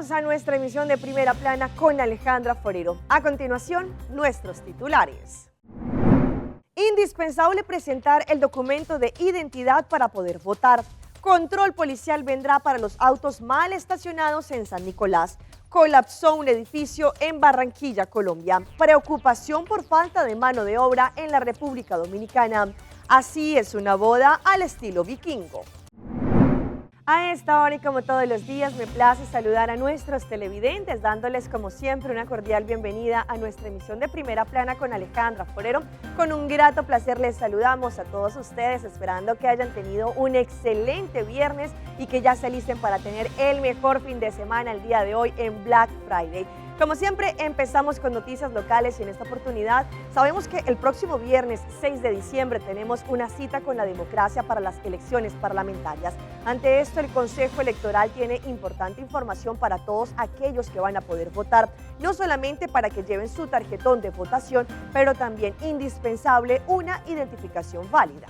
Bienvenidos a nuestra emisión de Primera Plana con Alejandra Forero. A continuación, nuestros titulares. Indispensable presentar el documento de identidad para poder votar. Control policial vendrá para los autos mal estacionados en San Nicolás. Colapsó un edificio en Barranquilla, Colombia. Preocupación por falta de mano de obra en la República Dominicana. Así es una boda al estilo vikingo. A esta hora y como todos los días me place saludar a nuestros televidentes, dándoles como siempre una cordial bienvenida a nuestra emisión de Primera Plana con Alejandra Forero. Con un grato placer les saludamos a todos ustedes, esperando que hayan tenido un excelente viernes y que ya se alisten para tener el mejor fin de semana el día de hoy en Black Friday. Como siempre, empezamos con noticias locales y en esta oportunidad sabemos que el próximo viernes 6 de diciembre tenemos una cita con la democracia para las elecciones parlamentarias. Ante esto, el Consejo Electoral tiene importante información para todos aquellos que van a poder votar, no solamente para que lleven su tarjetón de votación, pero también indispensable una identificación válida.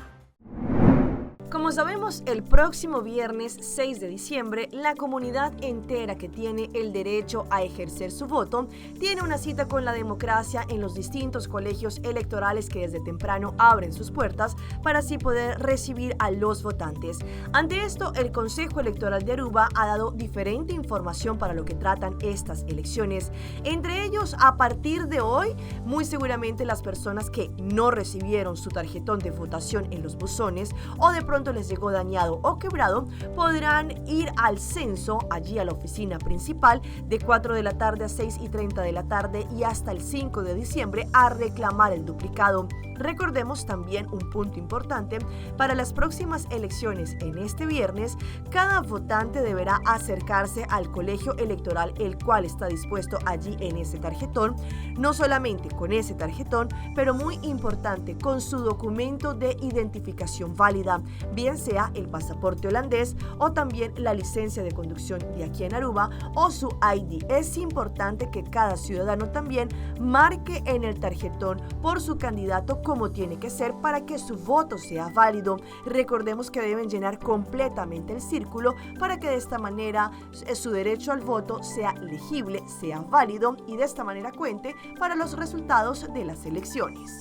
Como sabemos, el próximo viernes 6 de diciembre, la comunidad entera que tiene el derecho a ejercer su voto tiene una cita con la democracia en los distintos colegios electorales que desde temprano abren sus puertas para así poder recibir a los votantes. Ante esto, el Consejo Electoral de Aruba ha dado diferente información para lo que tratan estas elecciones. Entre ellos, a partir de hoy, muy seguramente las personas que no recibieron su tarjetón de votación en los buzones o de pronto les llegó dañado o quebrado, podrán ir al censo, allí a la oficina principal, de 4 de la tarde a 6:30 de la tarde y hasta el 5 de diciembre a reclamar el duplicado. Recordemos también un punto importante, para las próximas elecciones en este viernes, cada votante deberá acercarse al colegio electoral, el cual está dispuesto allí en ese tarjetón, no solamente con ese tarjetón, pero muy importante, con su documento de identificación válida, bien sea el pasaporte holandés o también la licencia de conducción de aquí en Aruba o su ID. Es importante que cada ciudadano también marque en el tarjetón por su candidato como tiene que ser para que su voto sea válido. Recordemos que deben llenar completamente el círculo para que de esta manera su derecho al voto sea legible, sea válido y de esta manera cuente para los resultados de las elecciones.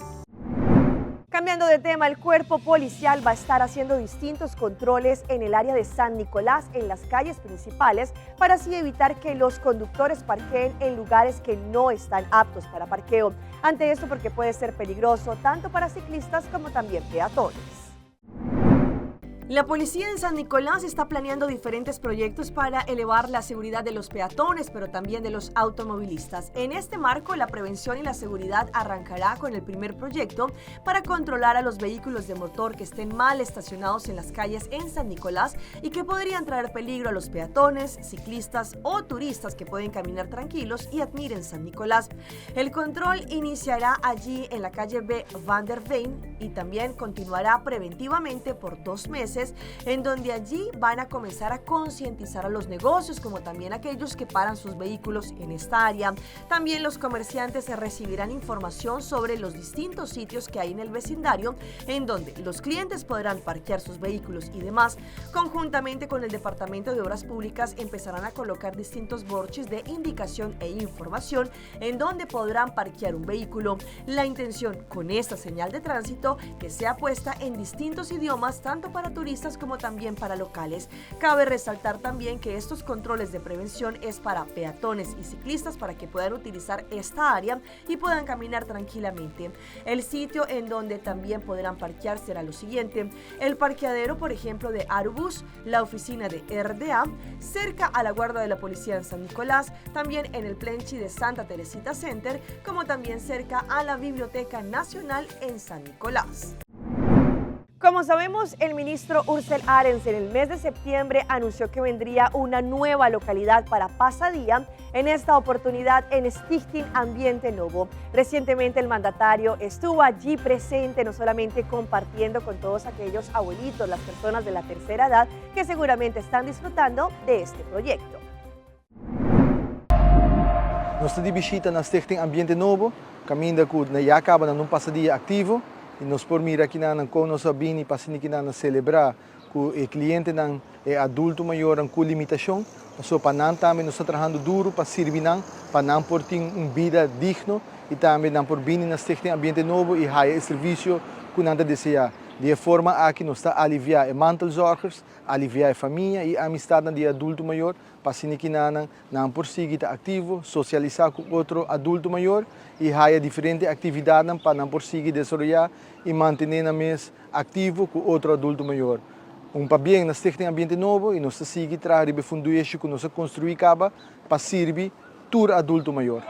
Cambiando de tema, el cuerpo policial va a estar haciendo distintos controles en el área de San Nicolás, en las calles principales, para así evitar que los conductores parqueen en lugares que no están aptos para parqueo. Ante esto, porque puede ser peligroso tanto para ciclistas como también peatones. La policía en San Nicolás está planeando diferentes proyectos para elevar la seguridad de los peatones, pero también de los automovilistas. En este marco, la prevención y la seguridad arrancará con el primer proyecto para controlar a los vehículos de motor que estén mal estacionados en las calles en San Nicolás y que podrían traer peligro a los peatones, ciclistas o turistas que pueden caminar tranquilos y admiren San Nicolás. El control iniciará allí en la calle B. Van der Veen y también continuará preventivamente por 2 meses, en donde allí van a comenzar a concientizar a los negocios, como también aquellos que paran sus vehículos en esta área. También los comerciantes recibirán información sobre los distintos sitios que hay en el vecindario, en donde los clientes podrán parquear sus vehículos y demás. Conjuntamente con el Departamento de Obras Públicas empezarán a colocar distintos borches de indicación e información en donde podrán parquear un vehículo. La intención con esta señal de tránsito que sea puesta en distintos idiomas, tanto para turistas como también para locales. Cabe resaltar también que estos controles de prevención es para peatones y ciclistas para que puedan utilizar esta área y puedan caminar tranquilamente. El sitio en donde también podrán parquear será lo siguiente: el parqueadero, por ejemplo, de Arubus, la oficina de RDA, cerca a la guarda de la policía en San Nicolás, también en el Plenchi de Santa Teresita Center, como también cerca a la Biblioteca Nacional en San Nicolás. Como sabemos, el ministro Ursel Arends en el mes de septiembre anunció que vendría una nueva localidad para Pasadía, en esta oportunidad en Stichting Ambiente Novo. Recientemente el mandatario estuvo allí presente, no solamente compartiendo con todos aquellos abuelitos, las personas de la tercera edad que seguramente están disfrutando de este proyecto. Nos ta di bishita na Stichting Ambiente Nobo, kaminda ku ya kaba nan un pasadia aktivo i nos por mira aki nan kon nos a bini pa asina ku nan selebrá ku e klientenan e adulto mayor ku limitashon. Pasobra pa nan tambe nos ta trahando duru pa sirbi nan, pa nan por tin un bida digno i tambe nan por bini na Stichting Ambiente Nobo i haya e servisio ku nan ta deseá. Di e forma aki nos ta aliviá e mantelzorgers, aliviá e famia i amistatnan di e adulto mayor pa asina kinanan nan por sigui ta aktivo, sosialisá ku otro adulto mayor i haya diferente aktividatnan pa nan por sigui desaroyá i mantené nan mes aktivo ku otro adulto mayor. Un pabien na Stichting Ambiente Nobo i nos ta sigui traha riba e fundueshi ku nos a konstruí kaba pa sirbi tur adulto mayor.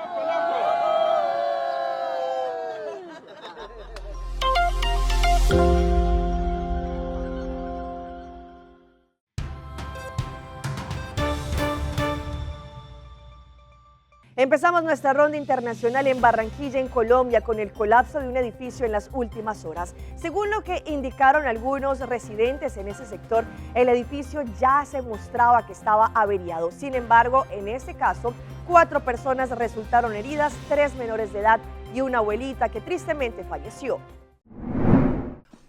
Empezamos nuestra ronda internacional en Barranquilla, en Colombia, con el colapso de un edificio en las últimas horas. Según lo que indicaron algunos residentes en ese sector, el edificio ya se mostraba que estaba averiado. Sin embargo, en este caso, cuatro personas resultaron heridas, tres menores de edad y una abuelita que tristemente falleció.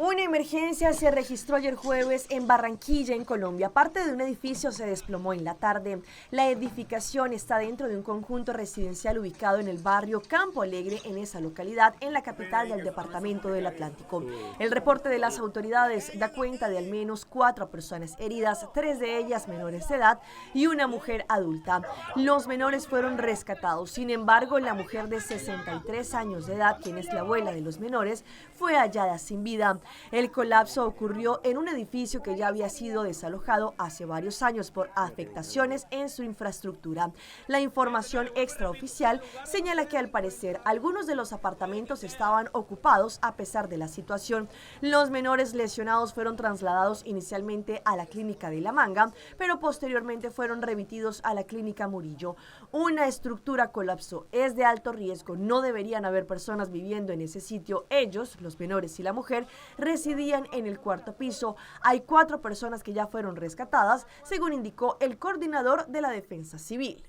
Una emergencia se registró ayer jueves en Barranquilla, en Colombia. Parte de un edificio se desplomó en la tarde. La edificación está dentro de un conjunto residencial ubicado en el barrio Campo Alegre, en esa localidad, en la capital del departamento del Atlántico. El reporte de las autoridades da cuenta de al menos cuatro personas heridas, tres de ellas menores de edad y una mujer adulta. Los menores fueron rescatados. Sin embargo, la mujer de 63 años de edad, quien es la abuela de los menores, fue hallada sin vida. El colapso ocurrió en un edificio que ya había sido desalojado hace varios años por afectaciones en su infraestructura. La información extraoficial señala que al parecer algunos de los apartamentos estaban ocupados a pesar de la situación. Los menores lesionados fueron trasladados inicialmente a la clínica de La Manga, pero posteriormente fueron remitidos a la clínica Murillo. Una estructura colapsó, es de alto riesgo, no deberían haber personas viviendo en ese sitio. Ellos, los menores y la mujer, residían en el cuarto piso. Hay cuatro personas que ya fueron rescatadas, según indicó el coordinador de la Defensa Civil.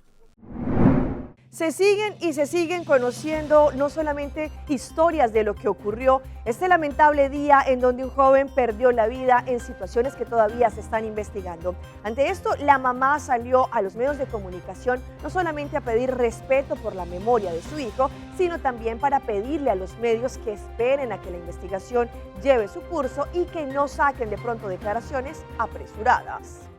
Se siguen y se siguen conociendo no solamente historias de lo que ocurrió este lamentable día en donde un joven perdió la vida en situaciones que todavía se están investigando. Ante esto, la mamá salió a los medios de comunicación no solamente a pedir respeto por la memoria de su hijo, sino también para pedirle a los medios que esperen a que la investigación lleve su curso y que no saquen de pronto declaraciones apresuradas.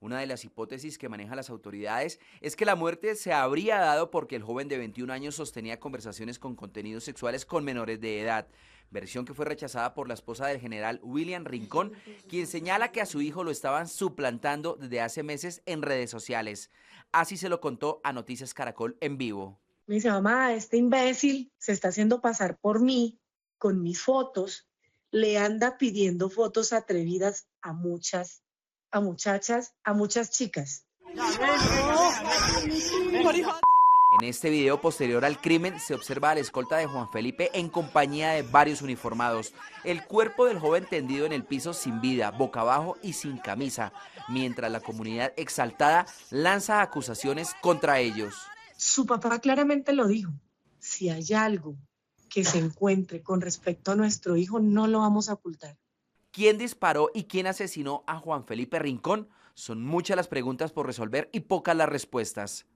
Una de las hipótesis que manejan las autoridades es que la muerte se habría dado porque el joven de 21 años sostenía conversaciones con contenidos sexuales con menores de edad, versión que fue rechazada por la esposa del general William Rincón, quien señala que a su hijo lo estaban suplantando desde hace meses en redes sociales. Así se lo contó a Noticias Caracol en vivo. Me dice, mamá, este imbécil se está haciendo pasar por mí con mis fotos, le anda pidiendo fotos atrevidas a muchas a muchachas, a muchas chicas. En este video posterior al crimen se observa a la escolta de Juan Felipe en compañía de varios uniformados. El cuerpo del joven tendido en el piso sin vida, boca abajo y sin camisa, mientras la comunidad exaltada lanza acusaciones contra ellos. Su papá claramente lo dijo, si hay algo que se encuentre con respecto a nuestro hijo, no lo vamos a ocultar. ¿Quién disparó y quién asesinó a Juan Felipe Rincón? Son muchas las preguntas por resolver y pocas las respuestas.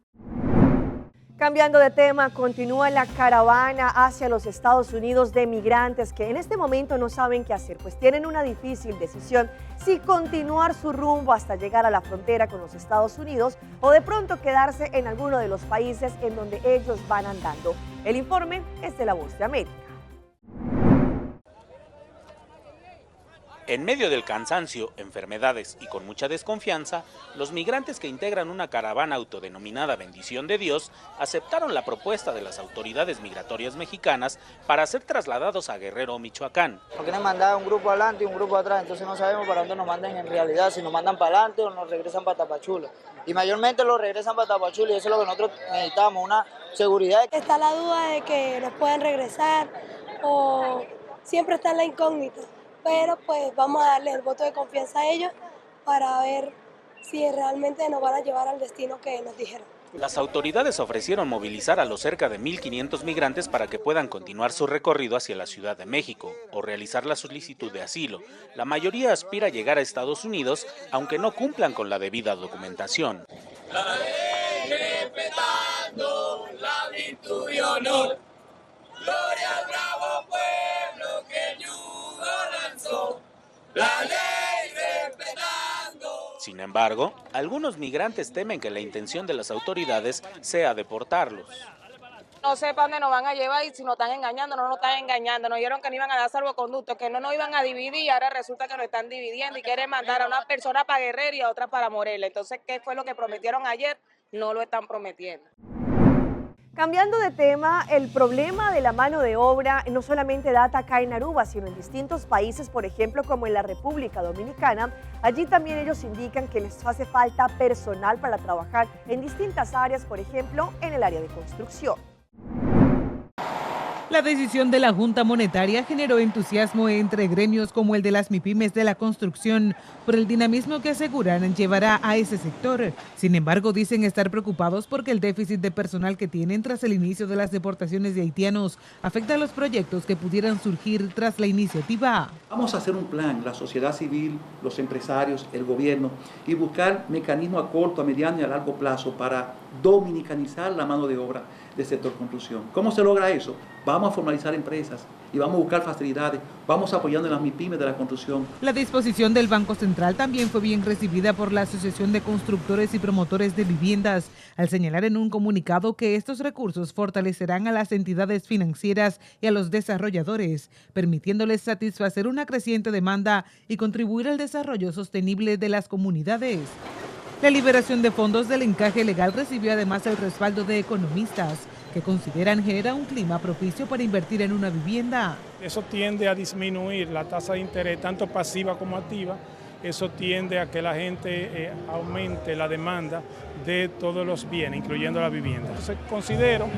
Cambiando de tema, continúa la caravana hacia los Estados Unidos de migrantes que en este momento no saben qué hacer, pues tienen una difícil decisión si continuar su rumbo hasta llegar a la frontera con los Estados Unidos o de pronto quedarse en alguno de los países en donde ellos van andando. El informe es de La Voz de América. En medio del cansancio, enfermedades y con mucha desconfianza, los migrantes que integran una caravana autodenominada Bendición de Dios aceptaron la propuesta de las autoridades migratorias mexicanas para ser trasladados a Guerrero, Michoacán. Porque nos mandan un grupo adelante y un grupo atrás, entonces no sabemos para dónde nos mandan en realidad, si nos mandan para adelante o nos regresan para Tapachula. Y mayormente lo regresan para Tapachula y eso es lo que nosotros necesitamos, una seguridad. Está la duda de que nos pueden regresar o siempre está la incógnita, pero pues vamos a darle el voto de confianza a ellos para ver si realmente nos van a llevar al destino que nos dijeron. Las autoridades ofrecieron movilizar a los cerca de 1.500 migrantes para que puedan continuar su recorrido hacia la Ciudad de México o realizar la solicitud de asilo. La mayoría aspira a llegar a Estados Unidos, aunque no cumplan con la debida documentación. La ley respetando la virtud y honor. Gloria al bravo pueblo que el yugo lanzó. La ley respetando. Sin embargo, algunos migrantes temen que la intención de las autoridades sea deportarlos. No sé para dónde nos van a llevar y si nos están engañando, no nos están engañando. Nos dijeron que no iban a dar salvoconducto, que no nos iban a dividir y ahora resulta que nos están dividiendo y quieren mandar a una persona para Guerrero y a otra para Morelia. Entonces, ¿qué fue lo que prometieron ayer? No lo están prometiendo. Cambiando de tema, el problema de la mano de obra no solamente data acá en Aruba, sino en distintos países, por ejemplo, como en la República Dominicana. Allí también ellos indican que les hace falta personal para trabajar en distintas áreas, por ejemplo, en el área de construcción. La decisión de la Junta Monetaria generó entusiasmo entre gremios como el de las MIPIMES de la construcción por el dinamismo que aseguran llevará a ese sector. Sin embargo, dicen estar preocupados porque el déficit de personal que tienen tras el inicio de las deportaciones de haitianos afecta a los proyectos que pudieran surgir tras la iniciativa. Vamos a hacer un plan, la sociedad civil, los empresarios, el gobierno, y buscar mecanismos a corto, a mediano y a largo plazo para dominicanizar la mano de obra del sector construcción. ¿Cómo se logra eso? Vamos a formalizar empresas y vamos a buscar facilidades, vamos apoyando en las MIPYMES de la construcción. La disposición del Banco Central también fue bien recibida por la Asociación de Constructores y Promotores de Viviendas, al señalar en un comunicado que estos recursos fortalecerán a las entidades financieras y a los desarrolladores, permitiéndoles satisfacer una creciente demanda y contribuir al desarrollo sostenible de las comunidades. La liberación de fondos del encaje legal recibió además el respaldo de economistas que consideran genera un clima propicio para invertir en una vivienda. Eso tiende a disminuir la tasa de interés, tanto pasiva como activa. Eso tiende a que la gente aumente la demanda de todos los bienes, incluyendo la vivienda. Entonces considero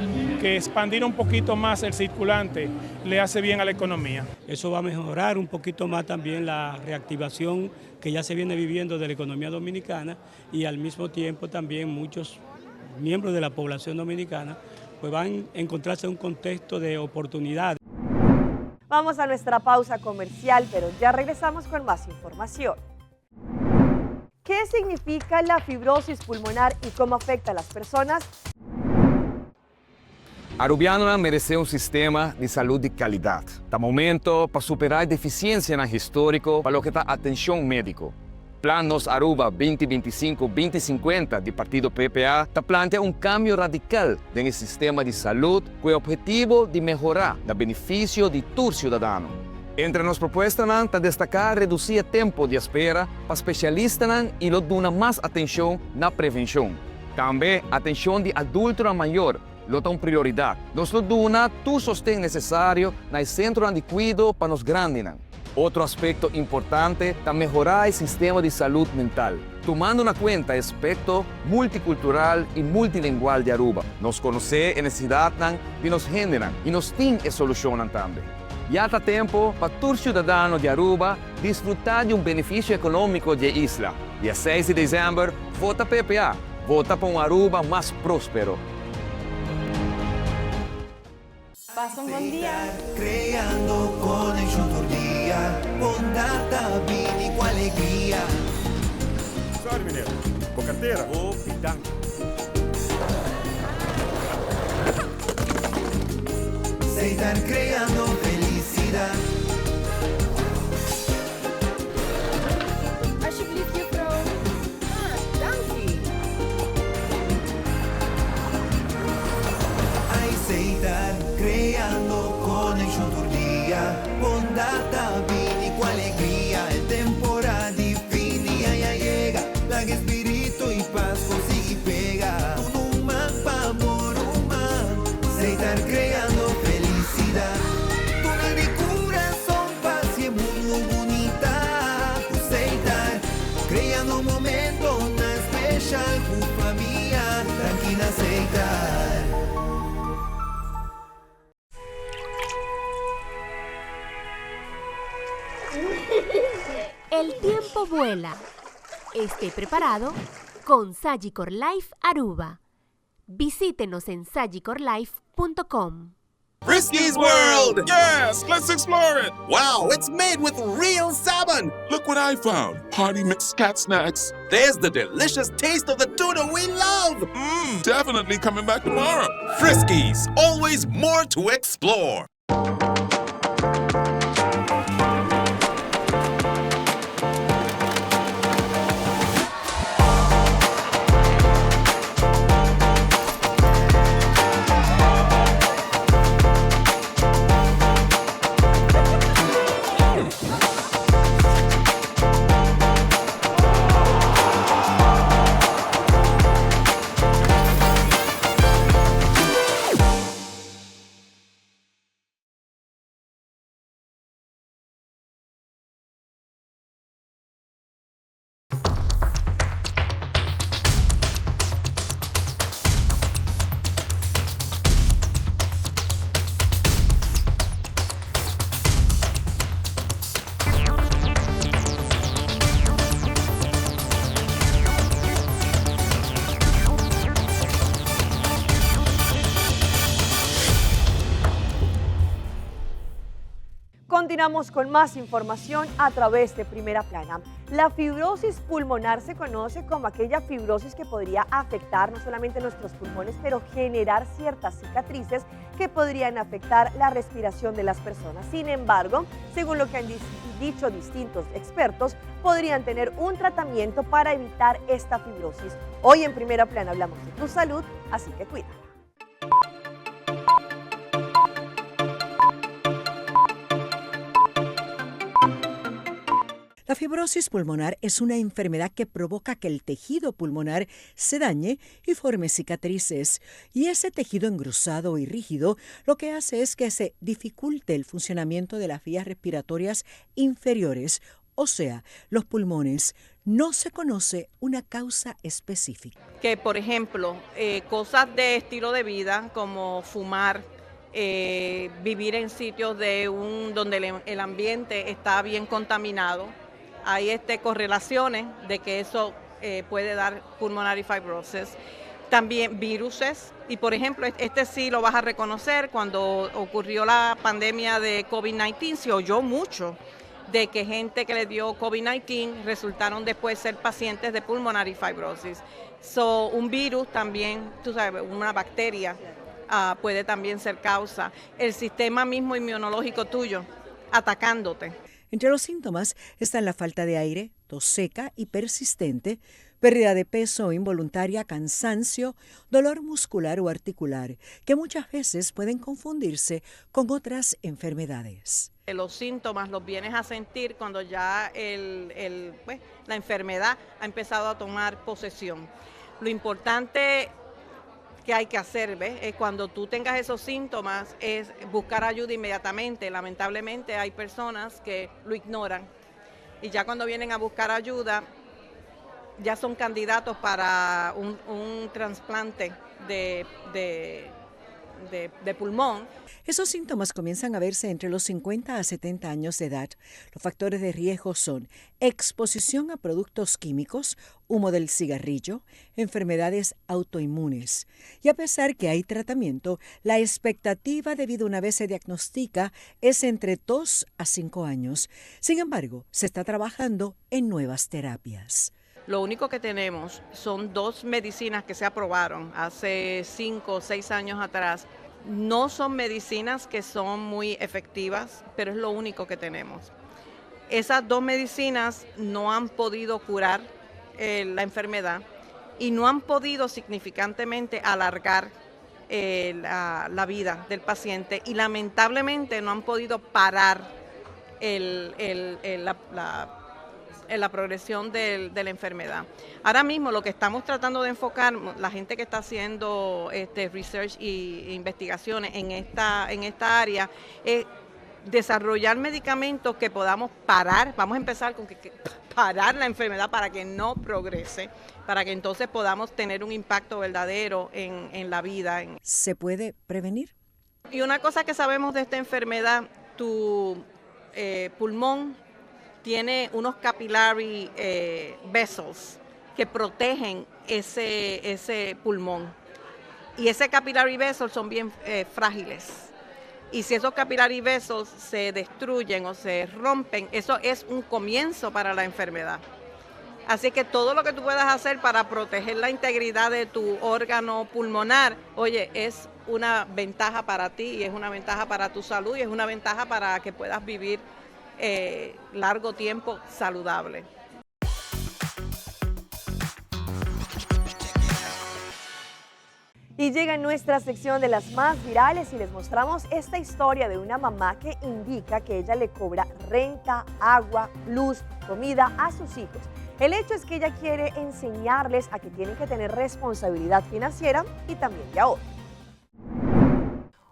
que expandir un poquito más el circulante le hace bien a la economía. Eso va a mejorar un poquito más también la reactivación que ya se viene viviendo de la economía dominicana y al mismo tiempo también muchos miembros de la población dominicana van a encontrarse en un contexto de oportunidad. Vamos a nuestra pausa comercial, pero ya regresamos con más información. ¿Qué significa la fibrosis pulmonar y cómo afecta a las personas? Arubianonan merece un sistema di salud di calidad. Ta momento pa supera e deficiencianan historico pa loke ta atencion medico. Plan Nos Aruba 2025-2050 di partido PPA ta plantea un cambio radical den e sistema di salud cu e obhetivo di mehora na beneficio di tur ciudadano. Entre nos propuestanan ta destaca reduci e tempo di espera pa specialistanan y lo duna mas atencion na prevencion. Tambe atencion di adultonan mayor lo ta un prioridad. Nos lo duna tur sosten necesario na e centronan di cuido pa nos grandinan. Otro aspecto importante ta mehora e sistema di salud mental, tumando na cuenta e aspecto multicultural y multilingual di Aruba. Nos conoce e necesidadnan di nos hendenan y nos tin e solucionnan tambe. Ya ta tempo pa tur ciudadano di Aruba disfruta di un beneficio economico di e isla. Dia 6 di december, vota PPA, vota pa un Aruba mas prospero. Pasa un bon dia. Creando conexion tur dia, bondad ta bini cu alegria. Sorry meneer, bo cartera. Hopi danki. Seitar creando felicidad. Alsjeblieft juffrouw. Ah, danki. Seitar, creando conexion tur dia. Bondad ta bini cu alegria. E temporada di fin di aña yega. Laga espíritu y paz consigui pega. Duna un man pa bo ruman. Seitar creando felicidad. Duna di curason pa haci mundo bunita. Seitar, creando momentonan special cu famia. Tranquila Seitar. El tiempo vuela. Esté preparado con Sagicor Life Aruba. Visítenos en sagicorlife.com. Risky's World! Yes, let's explore it! Wow, it's made with real salmon! Look what I found! Party mix cat snacks. There's the delicious taste of the tuna we love! Mmm, definitely coming back tomorrow. Friskies, always more to explore. Continuamos con más información a través de Primera Plana. La fibrosis pulmonar se conoce como aquella fibrosis que podría afectar no solamente nuestros pulmones, pero generar ciertas cicatrices que podrían afectar la respiración de las personas. Sin embargo, según lo que han dicho distintos expertos, podrían tener un tratamiento para evitar esta fibrosis. Hoy en Primera Plana hablamos de tu salud, así que cuídala. La fibrosis pulmonar es una enfermedad que provoca que el tejido pulmonar se dañe y forme cicatrices. Y ese tejido engrosado y rígido lo que hace es que se dificulte el funcionamiento de las vías respiratorias inferiores, o sea, los pulmones. No se conoce una causa específica. Que, por ejemplo, eh, cosas de estilo de vida como fumar, eh, vivir en sitios de un, donde el, ambiente está bien contaminado, hay este, correlaciones de que eso eh, puede dar pulmonary fibrosis. También viruses, y por ejemplo, este sí lo vas a reconocer, cuando ocurrió la pandemia de COVID-19, se oyó mucho de que gente que le dio COVID-19 resultaron después ser pacientes de pulmonary fibrosis. So, un virus también, tú sabes, una bacteria ah, puede también ser causa. El sistema mismo inmunológico tuyo atacándote. Entre los síntomas están la falta de aire, tos seca y persistente, pérdida de peso involuntaria, cansancio, dolor muscular o articular, que muchas veces pueden confundirse con otras enfermedades. Los síntomas los vienes a sentir cuando ya pues, la enfermedad ha empezado a tomar posesión. Lo importante que hay que hacer, ¿ves? Es cuando tú tengas esos síntomas, es buscar ayuda inmediatamente. Lamentablemente hay personas que lo ignoran y ya cuando vienen a buscar ayuda, ya son candidatos para un, trasplante de, de, pulmón. Esos síntomas comienzan a verse entre los 50 a 70 años de edad. Los factores de riesgo son exposición a productos químicos, humo del cigarrillo, enfermedades autoinmunes. Y a pesar que hay tratamiento, la expectativa de vida una vez se diagnostica es entre 2 a 5 años. Sin embargo, se está trabajando en nuevas terapias. Lo único que tenemos son dos medicinas que se aprobaron hace 5 o 6 años atrás. No son medicinas que son muy efectivas, pero es lo único que tenemos. Esas dos medicinas no han podido curar eh, la enfermedad y no han podido significantemente alargar eh, la, vida del paciente y lamentablemente no han podido parar la, en la progresión de la enfermedad. Ahora mismo lo que estamos tratando de enfocar, la gente que está haciendo este research y investigaciones en esta, en esta área, es desarrollar medicamentos que podamos parar, vamos a empezar con que, parar la enfermedad para que no progrese, para que entonces podamos tener un impacto verdadero en, la vida. ¿Se puede prevenir? Y una cosa que sabemos de esta enfermedad, tu eh, pulmón tiene unos capillary eh, vessels que protegen ese, ese pulmón. Y ese capillary vessels son bien eh, frágiles. Y si esos capillary vessels se destruyen o se rompen, eso es un comienzo para la enfermedad. Así que todo lo que tú puedas hacer para proteger la integridad de tu órgano pulmonar, oye, es una ventaja para ti y es una ventaja para tu salud y es una ventaja para que puedas vivir eh, largo tiempo saludable. Y llega nuestra sección de las más virales y les mostramos esta historia de una mamá que indica que ella le cobra renta, agua, luz, comida a sus hijos. El hecho es que ella quiere enseñarles a que tienen que tener responsabilidad financiera y también de ahorro.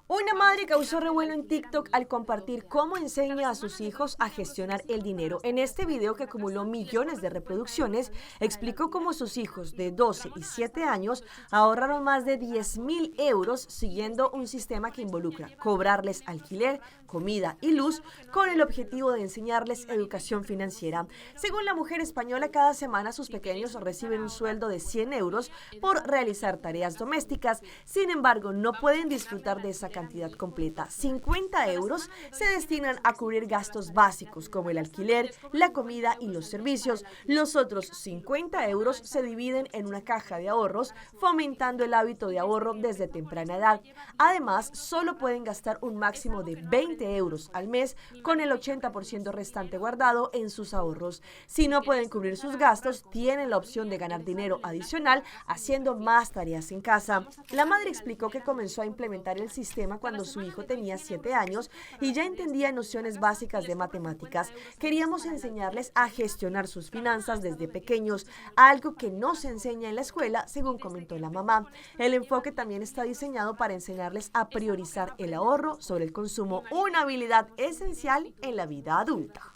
Una madre causó revuelo en TikTok al compartir cómo enseña a sus hijos a gestionar el dinero. En este video que acumuló millones de reproducciones, explicó cómo sus hijos de 12 y 7 años ahorraron más de 10 mil euros siguiendo un sistema que involucra cobrarles alquiler, comida y luz con el objetivo de enseñarles educación financiera. Según la mujer española, cada semana sus pequeños reciben un sueldo de 100 euros por realizar tareas domésticas. Sin embargo, no pueden disfrutar de esa cantidad completa. 50 euros se destinan a cubrir gastos básicos como el alquiler, la comida y los servicios. Los otros 50 euros se dividen en una caja de ahorros, fomentando el hábito de ahorro desde temprana edad. Además, solo pueden gastar un máximo de 20 euros al mes con el 80% restante guardado en sus ahorros. Si no pueden cubrir sus gastos, tienen la opción de ganar dinero adicional haciendo más tareas en casa. La madre explicó que comenzó a implementar el sistema cuando su hijo tenía 7 años y ya entendía nociones básicas de matemáticas. Queríamos enseñarles a gestionar sus finanzas desde pequeños, algo que no se enseña en la escuela, según comentó la mamá. El enfoque también está diseñado para enseñarles a priorizar el ahorro sobre el consumo, una habilidad esencial en la vida adulta.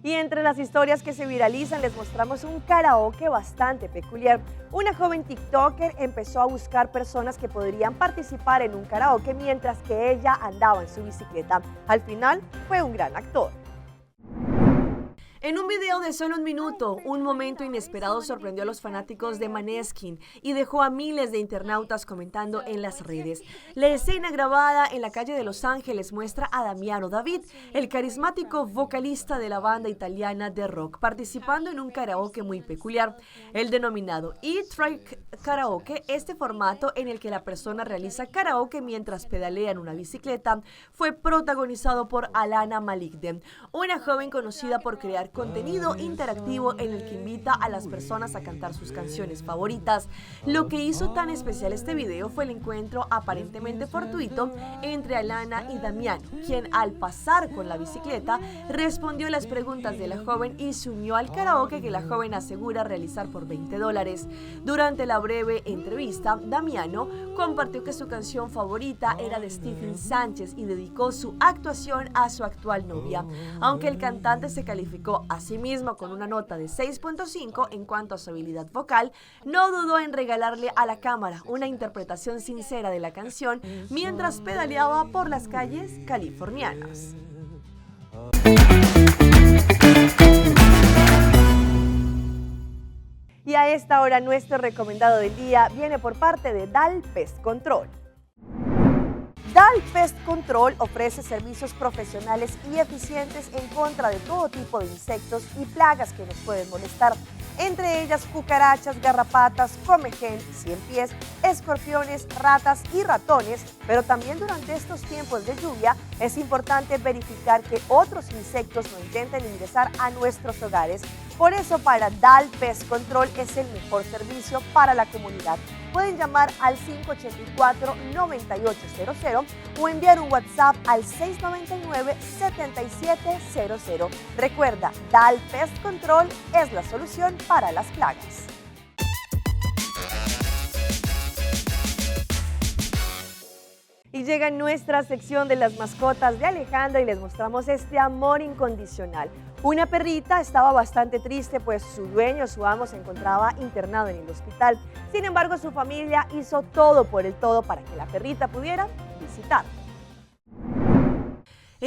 Y entre las historias que se viralizan les mostramos un karaoke bastante peculiar. Una joven TikToker empezó a buscar personas que podrían participar en un karaoke mientras que ella andaba en su bicicleta. Al final fue un gran actor. En un video de solo un minuto, un momento inesperado sorprendió a los fanáticos de Maneskin y dejó a miles de internautas comentando en las redes. La escena grabada en la calle de Los Ángeles muestra a Damiano David, el carismático vocalista de la banda italiana de rock, participando en un karaoke muy peculiar, el denominado E-Trike Karaoke, este formato en el que la persona realiza karaoke mientras pedalea en una bicicleta, fue protagonizado por Alana Malikden, una joven conocida por crear contenido interactivo en el que invita a las personas a cantar sus canciones favoritas. Lo que hizo tan especial este video fue el encuentro aparentemente fortuito entre Alana y Damiano, quien al pasar con la bicicleta respondió las preguntas de la joven y se unió al karaoke que la joven asegura realizar por 20 dólares. Durante la breve entrevista, Damiano compartió que su canción favorita era de Stephen Sánchez y dedicó su actuación a su actual novia. Aunque el cantante se calificó a sí mismo con una nota de 6.5 en cuanto a su habilidad vocal, no dudó en regalarle a la cámara una interpretación sincera de la canción mientras pedaleaba por las calles californianas. Y a esta hora nuestro recomendado del día viene por parte de Dal Pest Control. Dal Pest Control ofrece servicios profesionales y eficientes en contra de todo tipo de insectos y plagas que nos pueden molestar, entre ellas cucarachas, garrapatas, comején, cien pies, escorpiones, ratas y ratones, pero también durante estos tiempos de lluvia es importante verificar que otros insectos no intenten ingresar a nuestros hogares. Por eso para Dal Pest Control es el mejor servicio para la comunidad. Pueden llamar al 584-9800 o enviar un WhatsApp al 699-7700. Recuerda, Dal Pest Control es la solución para las plagas. Y llega nuestra sección de las mascotas de Alejandra y les mostramos este amor incondicional. Una perrita estaba bastante triste, pues su dueño, su amo, se encontraba internado en el hospital. Sin embargo, su familia hizo todo por el todo para que la perrita pudiera visitar.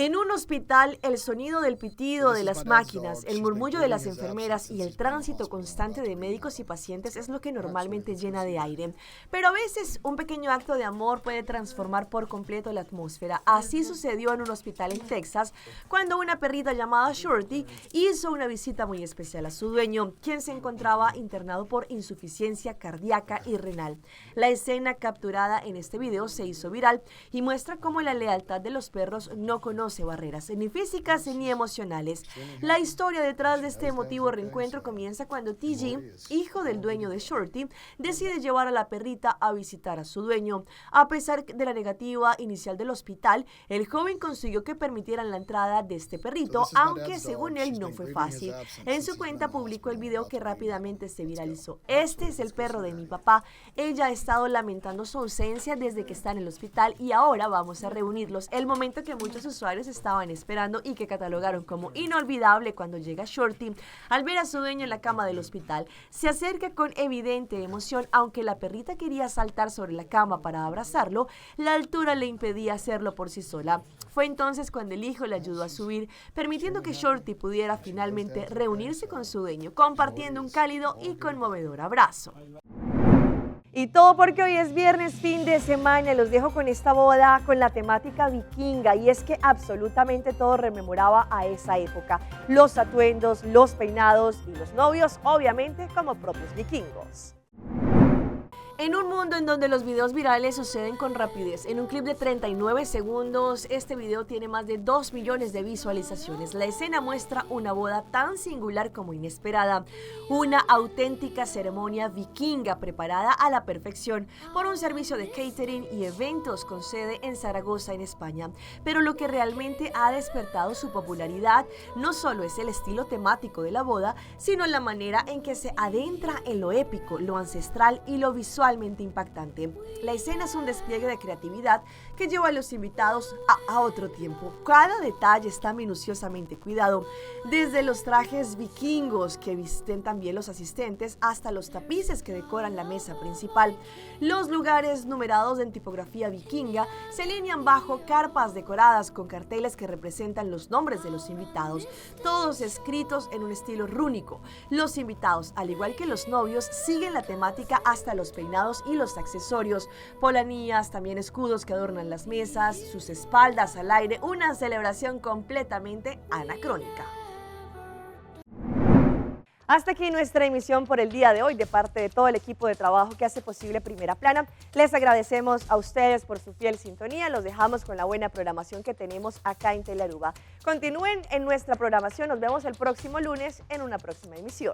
En un hospital, el sonido del pitido de las máquinas, el murmullo de las enfermeras y el tránsito constante de médicos y pacientes es lo que normalmente llena de aire. Pero a veces un pequeño acto de amor puede transformar por completo la atmósfera. Así sucedió en un hospital en Texas, cuando una perrita llamada Shorty hizo una visita muy especial a su dueño, quien se encontraba internado por insuficiencia cardíaca y renal. La escena capturada en este video se hizo viral y muestra cómo la lealtad de los perros no conoce barreras, ni físicas ni emocionales. La historia detrás de este emotivo reencuentro comienza cuando TG, hijo del dueño de Shorty, decide llevar a la perrita a visitar a su dueño. A pesar de la negativa inicial del hospital, el joven consiguió que permitieran la entrada de este perrito, aunque según él no fue fácil. En su cuenta publicó el video que rápidamente se viralizó. Este es el perro de mi papá. Ella ha estado lamentando su ausencia desde que está en el hospital y ahora vamos a reunirlos. El momento que muchos usuarios estaban esperando y que catalogaron como inolvidable cuando llega Shorty, al ver a su dueño en la cama del hospital, se acerca con evidente emoción, aunque la perrita quería saltar sobre la cama para abrazarlo, la altura le impedía hacerlo por sí sola. Fue entonces cuando el hijo le ayudó a subir, permitiendo que Shorty pudiera finalmente reunirse con su dueño, compartiendo un cálido y conmovedor abrazo. Y todo porque hoy es viernes, fin de semana. Los dejo con esta boda con la temática vikinga. Y es que absolutamente todo rememoraba a esa época. Los atuendos, los peinados y los novios, obviamente, como propios vikingos. En un mundo en donde los videos virales suceden con rapidez, en un clip de 39 segundos, este video tiene más de 2 millones de visualizaciones. La escena muestra una boda tan singular como inesperada, una auténtica ceremonia vikinga preparada a la perfección por un servicio de catering y eventos con sede en Zaragoza, en España. Pero lo que realmente ha despertado su popularidad no solo es el estilo temático de la boda, sino la manera en que se adentra en lo épico, lo ancestral y lo visual impactante. La escena es un despliegue de creatividad que lleva a los invitados a, otro tiempo. Cada detalle está minuciosamente cuidado, desde los trajes vikingos que visten también los asistentes hasta los tapices que decoran la mesa principal. Los lugares numerados en tipografía vikinga se alinean bajo carpas decoradas con carteles que representan los nombres de los invitados, todos escritos en un estilo rúnico. Los invitados, al igual que los novios, siguen la temática hasta los peinados y los accesorios, polanías, también escudos que adornan las mesas, sus espaldas al aire, una celebración completamente anacrónica. Hasta aquí nuestra emisión por el día de hoy de parte de todo el equipo de trabajo que hace posible Primera Plana. Les agradecemos a ustedes por su fiel sintonía. Los dejamos con la buena programación que tenemos acá en Telearuba. Continúen en nuestra programación. Nos vemos el próximo lunes en una próxima emisión.